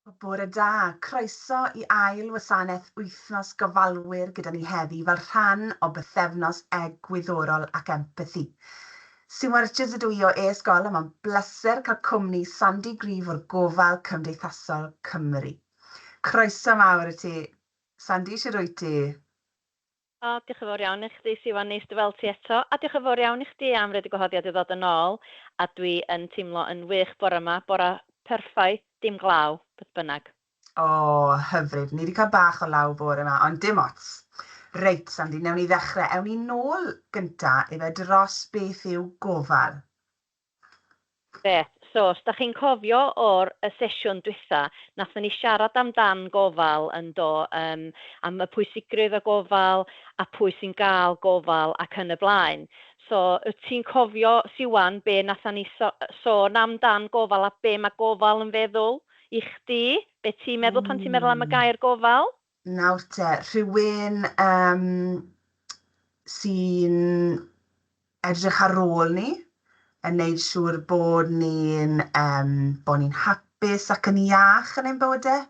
Bore da, croeso i ail wasanaeth Wythnos Gofalwyr gyda ni heddi fel rhan o bythefnos egwyddorol ac empathi. Siwan Richards ydw i o E-sgol a mae'n bleser cael cwmni Sandy Grieve o'r Gofal Cymdeithasol Cymru. Croeso mawr i ti. Sandy, shwd wyt ti? O, diolch yn fawr iawn i chdi, Siwan, neis dy weld ti eto. A diolch yn fawr iawn i chdi am roid y gwahoddiad i ddod yn ôl. A dwi yn teimlo yn wych bore yma, bore perffaith, dim glaw, beth bynnag. O, hyfryd. Ni wedi cael bach o law bore yma, ond dim ots. Reit, Sandy, newn ni ddechrau. Ewn ni nôl gynta ife dros beth yw gofal. Beth, so os da chi'n cofio o'r y sesiwn dwytha, nathon ni siarad amdan gofal yn do, am y pwysigrwydd o gofal a pwy sy'n gael gofal ac yn y blaen. So, wyt ti'n cofio, Siwan, be nathon ni sôn amdan gofal a be mae gofal yn feddwl i chdi? Be ti'n meddwl pan ti'n meddwl am y gair gofal? Nawr te, rhywun sy'n edrych ar ôl ni, yn neud siŵr bod ni'n bod ni'n hapus ac yn iach yn ein bywydau?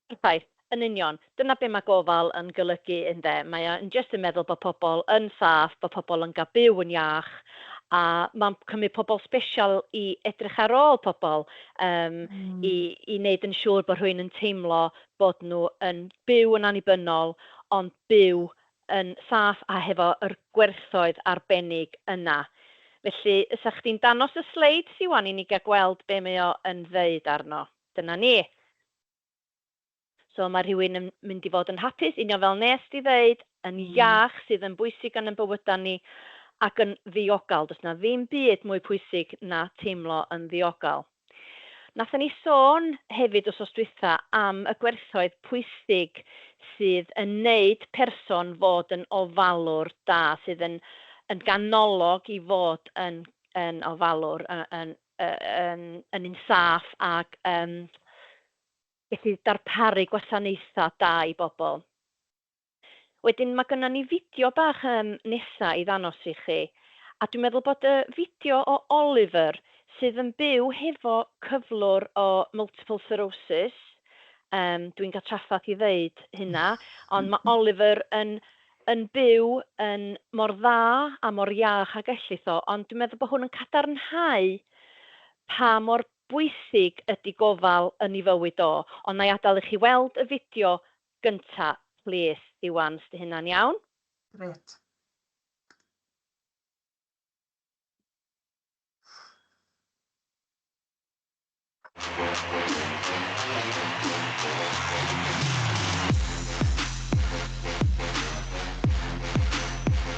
Perffaith, yn union. Dyna be mae gofal yn golygu ynde. Mae o'n jyst yn meddwl bod pobl yn saff, bod pobl yn gael byw yn iach, a mae'n cymryd pobl sbesial i edrych ar ôl pobl, i wneud yn siŵr bod rhywun yn teimlo bod nhw yn byw yn annibynnol, ond byw yn saff a hefo yr gwerthoedd arbennig yna. Felly, fysa chdi'n danos y sleid, Siwan, i ni gael gweld be mae o yn ddeud arno. Dyna ni. So mae rhywun yn mynd i fod yn hapus, union fel nes di ddeud, yn iach, sydd yn bwysig yn ein bywydau ni, ac yn ddiogel. Does na ddim byd mwy pwysig na teimlo yn ddiogel. Nathon ni sôn hefyd wsos dwytha am y gwerthoedd pwysig sydd yn neud person fod yn ofalwr da, sydd yn ganolog i fod yn ofalwr, yn un saff ac gallu darparu gwasanaethau da i bobl. Wedyn mae gynnon ni fideo bach nesa i ddangos i chi, a dwi'n meddwl bod y fideo o Oliver sydd yn byw hefo cyflwr o multiple sclerosis, dwi'n cael trafferth i ddeud hynna, ond mae Oliver yn byw yn mor dda a mor iach ag ellith o, ond dwi'n meddwl bod hwn yn cadarnhau pa mor bwysig ydy gofal yn ei fywyd o. Ond na i adael i chi weld y fideo gynta, plîs, Iwan, os 'di hynna'n iawn. Grêt.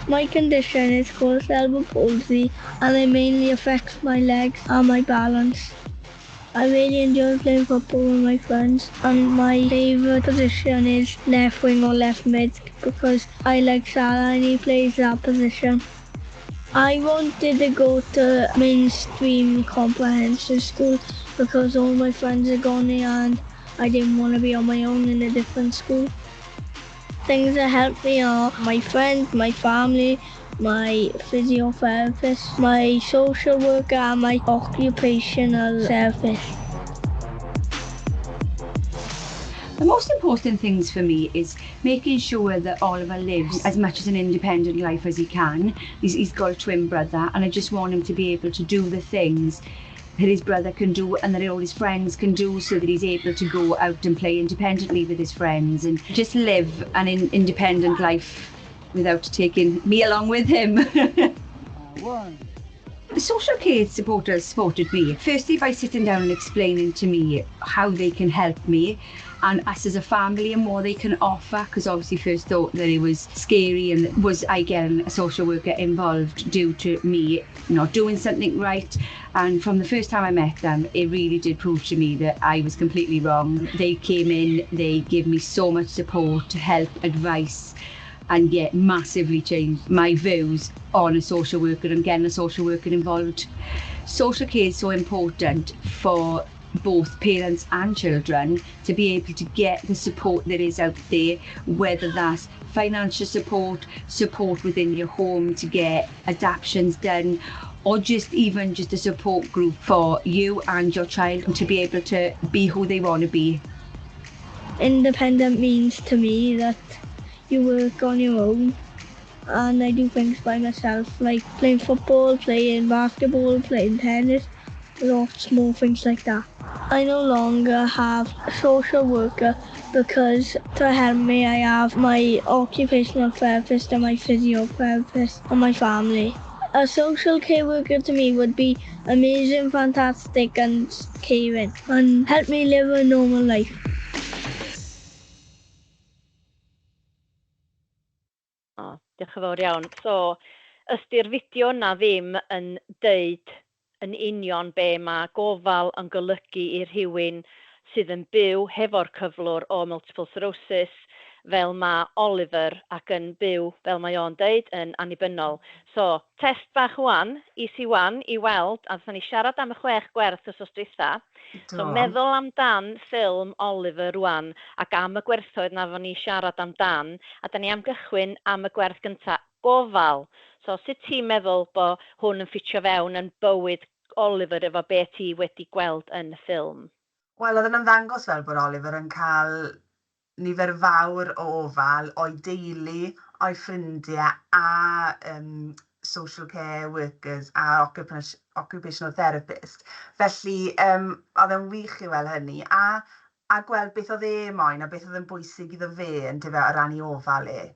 My condition is called cerebral palsy and it mainly affects my legs and my balance. I really enjoy playing football with my friends, and my favourite position is left wing or left mid because I like Salah and he plays that position. I wanted to go to mainstream comprehensive school because all my friends are gone there and I didn't want to be on my own in a different school. Things that help me are my friends, my family, my physiotherapist, my social worker and my occupational therapist. The most important things for me is making sure that Oliver lives as much as an independent life as he can. He's got a twin brother and I just want him to be able to do the things that his brother can do and that all his friends can do, so that he's able to go out and play independently with his friends and just live an independent life without taking me along with him. One. The social care supporters supported me, firstly by sitting down and explaining to me how they can help me and us as a family and what they can offer, because obviously first thought that it was scary and was I getting a social worker involved due to me not doing something right. And from the first time I met them, it really did prove to me that I was completely wrong. They came in, they gave me so much support, help, advice, and yet massively changed my views on a social worker and getting a social worker involved. Social care is so important for both parents and children to be able to get the support that is out there, whether that's financial support, support within your home to get adaptions done, Or just even just a support group for you and your child to be able to be who they want to be. Independent means to me that you work on your own, and I do things by myself, like playing football, playing basketball, playing tennis, lots more things like that. I no longer have a social worker because to help me I have my occupational therapist and my physiotherapist and my family. A social care worker to me would be amazing, fantastic and caring and help me live a normal life. O, diolch yn fawr iawn. So, ysty'r fideo yna ddim yn deud yn union be mae gofal yn golygu i rhywun sydd yn byw hefo'r cyflwr o multiple sclerosis, fel mae Oliver ac yn byw, fel mae o'n deud, yn annibynnol. So, test bach wan, i Siwan, i weld, a wnaethon ni siarad am y chwech gwerth wythnos dwytha. So, meddwl amdan ffilm Oliver rwan, ac am y gwerthoedd na ni siarad amdan, a da ni am gychwyn am y gwerth gynta, gofal. So, sut ti'n meddwl bod hwn yn ffitio fewn yn bywyd Oliver efo be ti wedi gweld yn y ffilm? Wel, oedd yn ymddangos fel bod Oliver yn cael nifer fawr o ofal o'i deulu, o'i ffrindiau a social care workers a occupational therapist. Felly, oedd e'n wych i weld hynny a gweld beth oedd e moyn a beth oedd yn bwysig iddo fe yn dyfe o ran ei ofal e.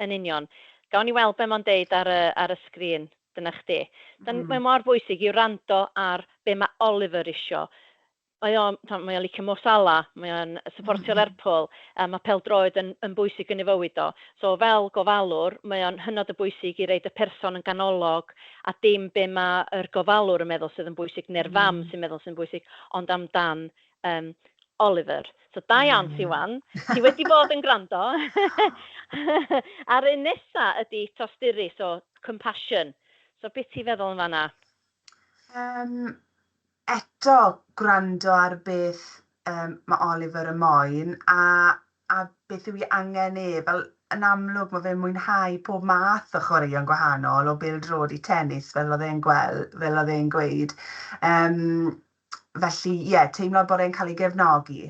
Yn union. Gawn ni weld be mae'n deud ar y sgrin. Dyna chdi. Mae mor bwysig i wrando ar be mae Oliver isio. Mae o'n licio Mo Salah, mae o'n supportio Lerpwl, a mae pêl-droed yn bwysig yn ei fywyd o. So fel gofalwr, mae o'n hynod o bwysig i roid y person yn ganolog a dim be mae'r gofalwr yn meddwl sydd yn bwysig, neu'r fam sy'n meddwl sy'n bwysig, ond amdan Oliver. So da iawn, Siwan. Ti wedi bod yn gwrando. A'r un nesa ydy tosturi, so compassion. So beth ti'n feddwl yn fanna? Eto gwrando ar beth mae Oliver yn moyn a beth yw ei angen e. Fel yn amlwg mae fe'n mwynhau pob math o chwaraeon gwahanol, o bêl-droed i tennis, fel oedd e'n gweld, fel oedd e'n gweud. Felly, ie, yeah, teimlo bod e'n cael ei gefnogi.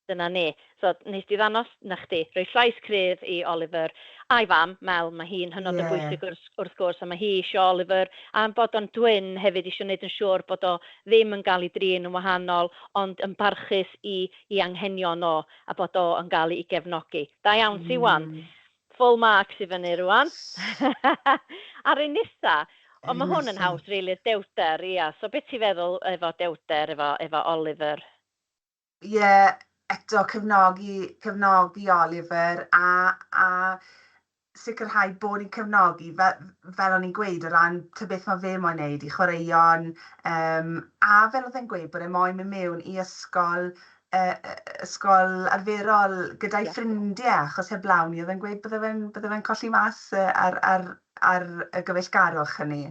Dyna ni. So, nes di ddanos, na chdi, rhoi llais cryf i Oliver a'i fam, Mel, mae hi'n hynod o bwysig wrth gwrs, a mae hi eisiau Oliver, a bod o'n dwyn hefyd eisiau gwneud yn siŵr bod o ddim yn cael ei drin yn wahanol, ond yn barchus i anghenion o, a bod o yn cael ei gefnogi. Da iawn, Siwan. Full marks i fyny rwan. A'r un nesa, ond mae hwn yn haws, really, dewder, ia. So beth ti'n feddwl efo dewder, efo Oliver? Ie, yeah, eto cefnogi Oliver a sicrhau bod ni'n cefnogi fel o'n i'n gweud o ran ta beth mae fe moyn neud i chwaraeon, a fel oedd e'n gweud bod e moyn mynd mewn i ysgol arferol gyda'i ffrindiau, achos heblaw ni oedd e'n gweud bydde fe'n colli mas ar y gyfeillgarwch hynny.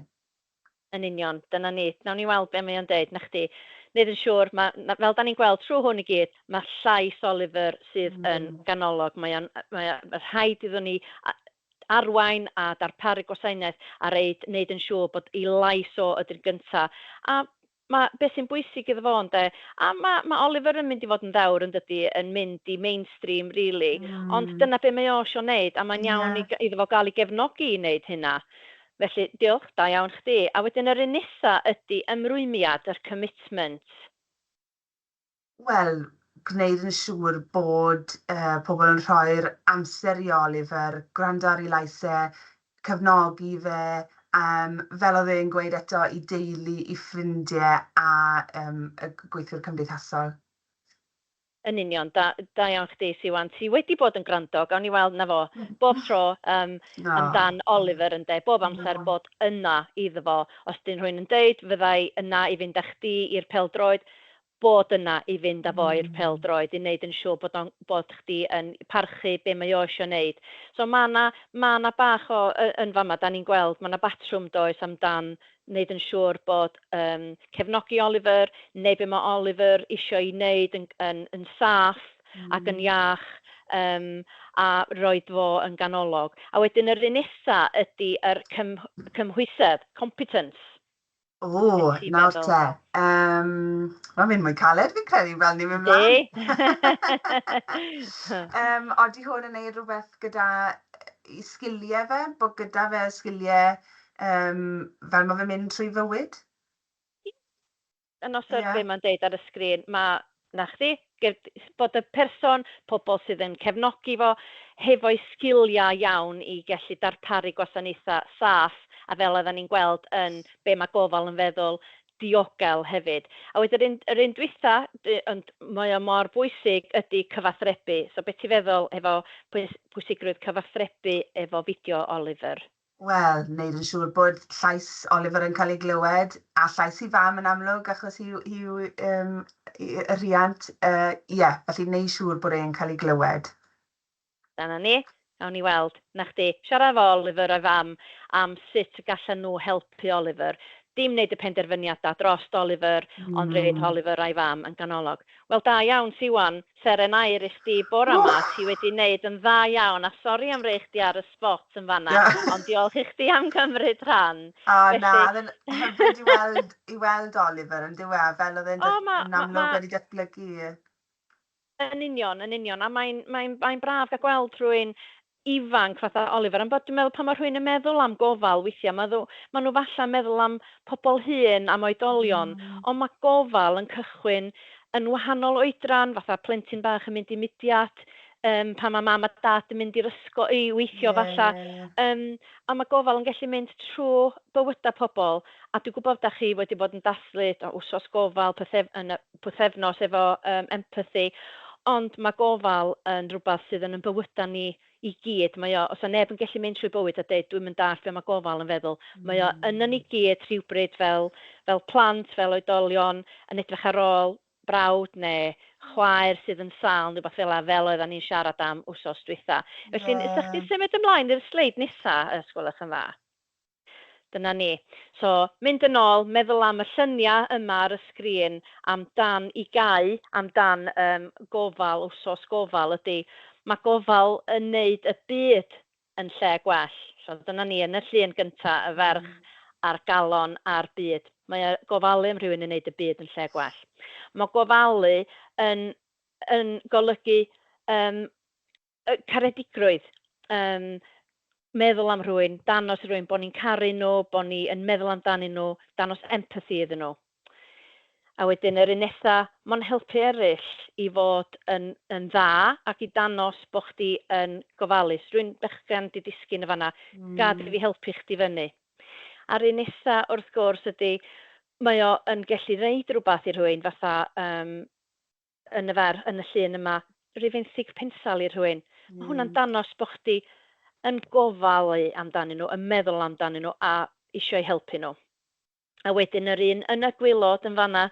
Yn union, dyna ni. Nawn ni weld be mae o'n deud, na chdi. Wneud yn siŵr, fel da ni'n gweld trwy hwn i gyd, mae llais Oliver sydd yn ganolog. Mae rhaid iddo ni arwain a darparu gwasanaeth a wneud yn siŵr bod ei lais o ydy'r gyntaf. A mae beth sy'n bwysig iddo fo, ynde, a mae Oliver yn mynd i fod yn ddewr yn dydy, yn mynd i mainstream, really, ond dyna be mae o isio wneud, a mae'n iawn iddo fo gael ei gefnogi i wneud hynna. Felly, diolch, da iawn chdi. A wedyn yr un nesa ydy ymrwymiad, yr commitment. Wel, gwneud yn siŵr bod pobl yn rhoi'r amser i Oliver, gwrando ar ei lais e, cefnogi fe, fel oedd e'n gweud eto, i deulu, i ffrindiau a y gweithwyr cymdeithasol. Yn union, da iawn chdi, Siwan. Ti wedi bod yn gwrando, gawn ni weld na fo, bob tro amdan Oliver yn de, bob amser bod yna iddo fo. Os dyn rhywun yn deud, fyddai yna i fynd â chdi i'r pêl-droed, bod yna i fynd â fo i'r pêl-droed, i wneud yn siŵr bod chdi yn parchu be mae o eisiau wneud. So mae 'na ma 'na bach o, yn fama, da ni'n gweld, mae 'na batrwm does amdan wneud yn siŵr bod cefnogi Oliver, neu be mae Oliver eisiau ei wneud yn saff ac yn iach. A roid fo yn ganolog. A wedyn yr un nesa ydy yr cymhwysedd, competence. O, nawr te. Mae'n mynd mwy caled fi'n credu fel ni'n mynd mlaen. Odi hwn yn neud rhywbeth gyda i sgiliau fe, bod gyda fe sgiliau fel mae fe'n mynd trwy fywyd? Yn os yeah. Be mae'n deud ar y sgrin, mae, na chdi, bod y person, pobl sydd yn cefnogi fo, hefo'i sgiliau iawn i gallu darparu gwasanaethau saff, a fel oedden ni'n gweld yn be mae gofal yn feddwl, diogel hefyd. A wedyn yr un dwytha, ond mae o mor bwysig, ydy cyfathrebu. So beth ti'n feddwl efo pwysigrwydd cyfathrebu efo fideo Oliver? Wel, wneud yn siŵr bod llais Oliver yn cael ei glywed, a llais ei fam yn amlwg, achos hi yw y rhiant. Ie, yeah, felly wneud siŵr bod e'n cael ei glywed. Dyna ni, gawn ni weld. Na chdi, siarad efo Oliver a'i fam am sut gallan nhw helpu Oliver. Dim wneud y penderfyniadau dros Oliver, ond rhoid Oliver a'i fam yn ganolog. Wel, da iawn, Siwan, seren aur i chdi bore yma, ti wedi wneud yn dda iawn, a sori am roi chdi ar y spot yn fanna, ond diolch i chdi am gymryd rhan. O, felly, na, oedd yn hyfryd i weld Oliver yn diwedd, fel oedd e'n yn amlwg wedi datblygu. Yn union, yn union, a mae braf gael gweld rhywun ifanc fatha Oliver, ond bod dwi'n meddwl pan mae rhywun yn meddwl am gofal weithiau, ma nhw falle meddwl am pobl hŷn, am oedolion, ond mae gofal yn cychwyn yn wahanol oedran, fatha plentyn bach yn mynd i mudiad, pan mae mam a dad yn mynd i'r ysgol i weithio falle. A mae gofal yn gallu mynd trwy bywydau pobl, a dwi'n gwybod da chi wedi bod yn dathlu o, wsos gofal yn y pythefnos efo empathy, ond mae gofal yn rhywbeth sydd yn ein bywydau ni i gyd. Mae o, os yna neb yn gallu mynd trwy bywyd a dweud, "Dwi'n mynd dallt be mae gofal yn feddwl." Mae o yn ni gyd rhywbryd fel plant, fel oedolion, yn edrych ar ôl brawd neu chwaer sydd yn sâl, neu rhywbeth fel 'na, fel oedden ni'n siarad am wsos dwytha. Felly, yeah. Chdi symud ymlaen i'r sleid nesa, os gwelwch yn dda? Dyna ni. So, mynd yn ôl, meddwl am y lluniau yma ar y sgrin amdan i gau, amdan gofal, wsos gofal ydy, mae gofal yn neud y byd yn lle gwell. So, dyna ni yn y llun gyntaf, y ferch a'r galon a'r byd. Mae gofalu am rhywun yn neud y byd yn lle gwell. Mae gofalu yn golygu caredigrwydd, meddwl am rhywun, danos rhywun bod ni'n caru nhw, bod ni yn meddwl amdanyn nhw, danos empathy iddyn nhw. A wedyn yr un nesa, mae'n helpu eraill i fod yn dda ac i danos bod chdi yn gofalus. Rwy'n bechgan di disgyn y fanna, gad i fi helpu chdi fyny. A'r un nesa, wrth gwrs, ydy mae o yn gallu ddeud rhywbeth i rhywun fatha yn y llun yma, rhyw fenthyg pensel i rhywun. Mae hwnna'n danos bod chdi yn gofalu amdanyn nhw, yn meddwl amdanyn nhw a eisiau helpu nhw. A wedyn yr un yn y gwaelod yn fanna,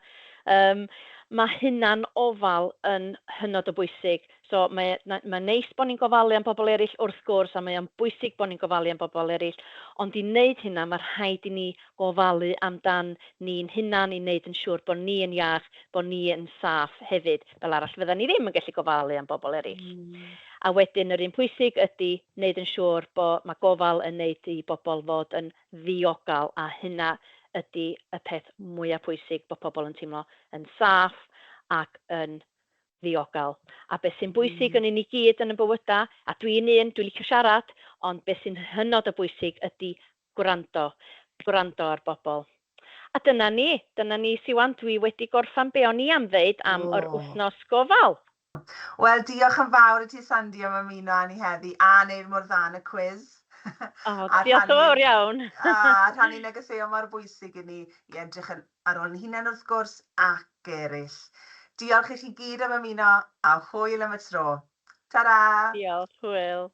mae hunan ofal yn hynod o bwysig. So mae neis bod ni'n gofalu am bobl eraill wrth gwrs, a mae o'n bwysig bod ni'n gofalu am bobl eraill, ond i wneud hynna mae rhaid i ni gofalu amdan ni'n hunan i wneud yn siŵr bod ni yn iach, bod ni yn saff hefyd. Fel arall fydda ni ddim yn gallu gofalu am bobl eraill. A wedyn yr un pwysig ydy wneud yn siŵr bod mae gofal yn wneud i bobl fod yn ddiogel, a hynna ydy y peth mwyaf pwysig, bod pobl yn teimlo yn saff ac yn ddiogel. A beth sy'n bwysig yn i ni gyd yn y bywydau, a dwi'n un, dwi'n licio siarad, ond beth sy'n hynod o bwysig ydy gwrando, gwrando ar bobl. A dyna ni Siwan, dwi wedi gorffan be o'n i am ddeud am yr wythnos gofal. Wel, diolch yn fawr i ti, Sandy, am ymuno â ni heddi a wneud mor dda yn y cwis. O, diolch yn fawr iawn. A rhannu negeseuon mor bwysig i ni i edrych ar ôl ein hunain wrth gwrs ac eraill. Diolch i chi gyd am ymuno a hwyl am y tro. Ta-ra! Diolch, hwyl.